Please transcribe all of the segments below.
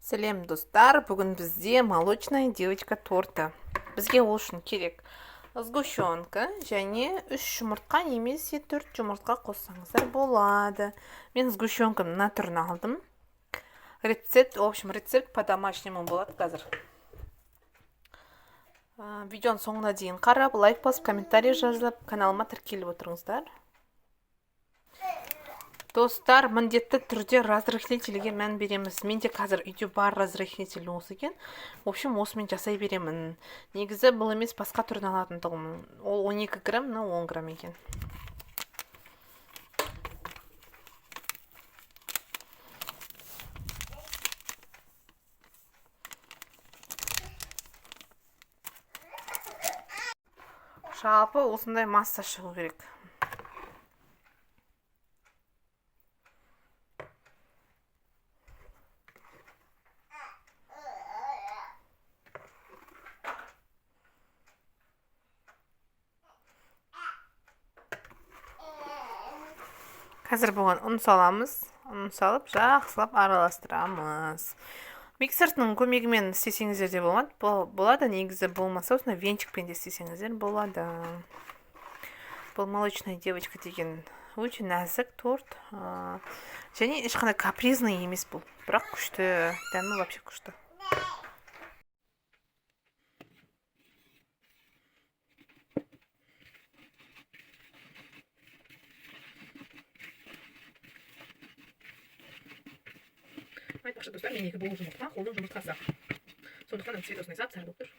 Сәлем, достар! Бүгін бізде молочная девочка торты. Бізге ол үшін керек сгущенка және 3 жұмыртқа немесе 4 жұмыртқа қоссаңыздар болады. Мен сгущенканың мына түрін алдым. Рецепт, в общем, рецепт по домашнему болады қазір. Видеоның соңына дейін қарап, лайк басып, комментарий жазып, каналыма тіркеліп отырыңыздар. Достар, міндетті түрде разрыхлительге мән береміз. Менде қазір үйде бар разрыхлитель осы екен. В общем, осымен жасай беремін. Негізі бұл емес, басқа түрін алатын тұғым. Ол 12 грамм, мынау 10 грамм екен. Жалпы осындай масса шығу керек. Қазір бұған ұн саламыз. Ұн салып, жақсылап араластырамыз. Миксердің көмегімен істесеңіздер де болады. Негізі болмаса, осындай венчикпен де істесеңіздер болады. Бұл молочная девочка деген өте нәзік торт. Және ешқандай капризный емес бұл. Бірақ күшті, дәмі вообще күшті. Айтпақшы, достар, менегі бұл жұмыртқа қолдың жұмыртқасы. Сондықтан цвет осындай сап-сары болып тұр.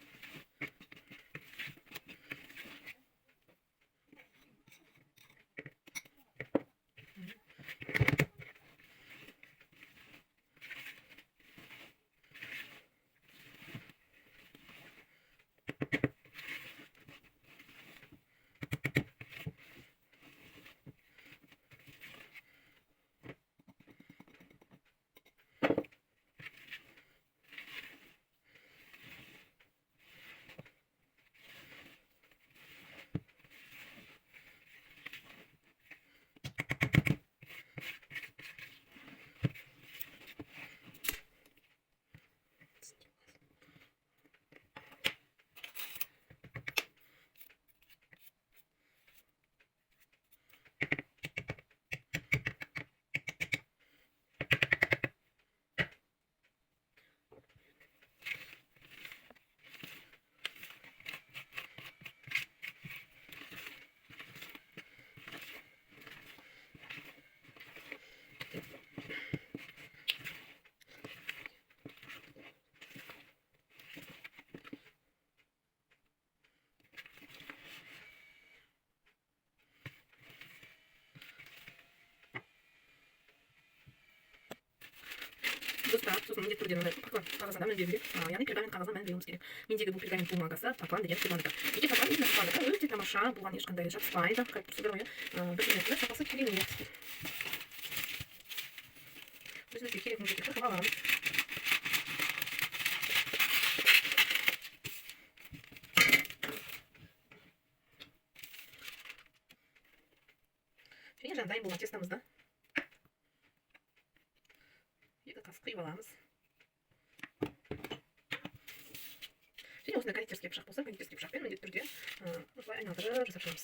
Достар, сосын міндетті түрде мынандай паклан қағазына мән беру керек. Яғни пергамент қағазына мән беруіміз керек. Мендегі бұл пергамент бумагасы паклан деген фирманікі. Неге паклан? Именно пакланікі өте тамаша, бұған ешқандай жабыспайды. Қарап тұрсыздар ғой, иә? Бір жеріне сапасы керемет. Өзімізге керек мөлшерде қырқып аламыз. Және жаңа дайын болған тестомызды қиып аламыз. Және осындай кондитерский пышақ болса, кондитерский пышақпен міндетті түрде осылай айналдырып жасап шығамыз.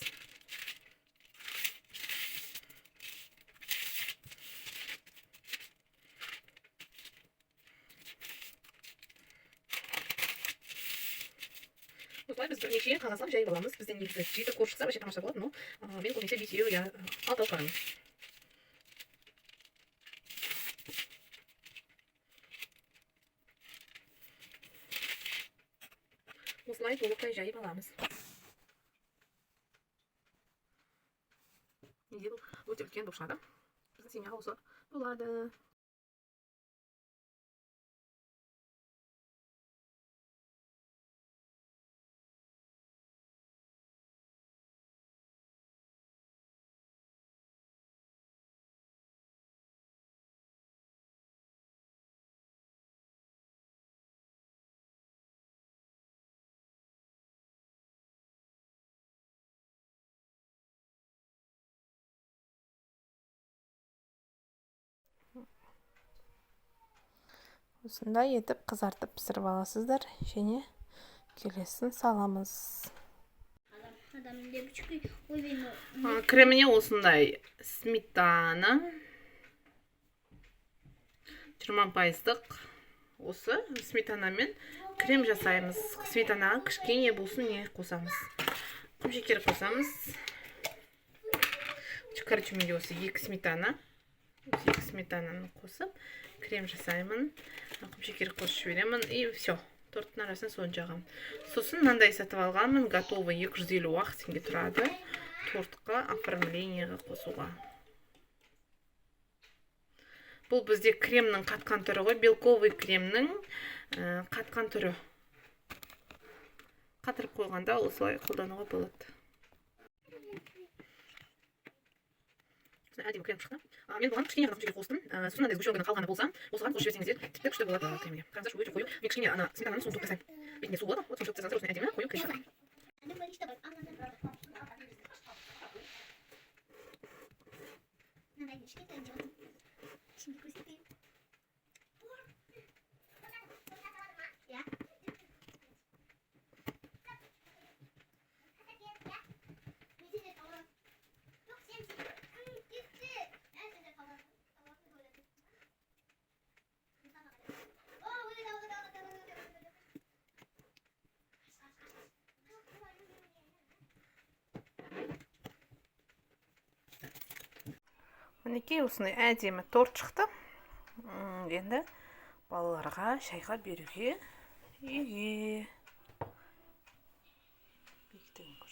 Осылай біз бірнеше қағазға жайып аламыз. Бізде негізі 7 қор шықса вообще тамаша болады, но мен көбінесе 5-еу я 6 қоямын. Осылай толықтай жайып аламыз. Неде бұл өте үлкен болып шығады. Біздің семьяға осы болады. Осындай етіп қызартып пісіріп аласыздар және келесін саламыз. Креміне осындай сметана 20%-лық, осы сметанамен крем жасаймыз. Сметанаға кішкене болсын не қосамыз, құмшекер қосамыз. Короче, менде осы 2 сметана, осы 2 сметананы қосып крем жасаймын, құмшекер қосып жіберемін, и все, торттың арасына соны жағамын. Сосын мынандай сатып алғанмын, готовый, 250 ақ теңге тұрады, тортқа оформлениеға қосуға. Бұл бізде кремнің қатқан түрі ғой, белковый кремнің қатқан түрі. Қатырып қойғанда осылай қолдануға болады. Әдемі крем шықты. Мен бұған кішкене ғана құмшекер қостым. Сосын мынандай сгущенканың қалғаны болса, осыған қосып жіберсеңіздер, тіпті күшті болады кремге. Қараңыздаршы, өте қою. Мен кішкене ана сметананың суын төгіп тастаймын. Бетінде су болады, вот соны төгіп тастасаңыздар, осындай әдемі қою крем шығады. Мінекей, осындай әдемі торт шықты. Енді балаларға шайға беруге үйге. Биіктігін көрсетейін.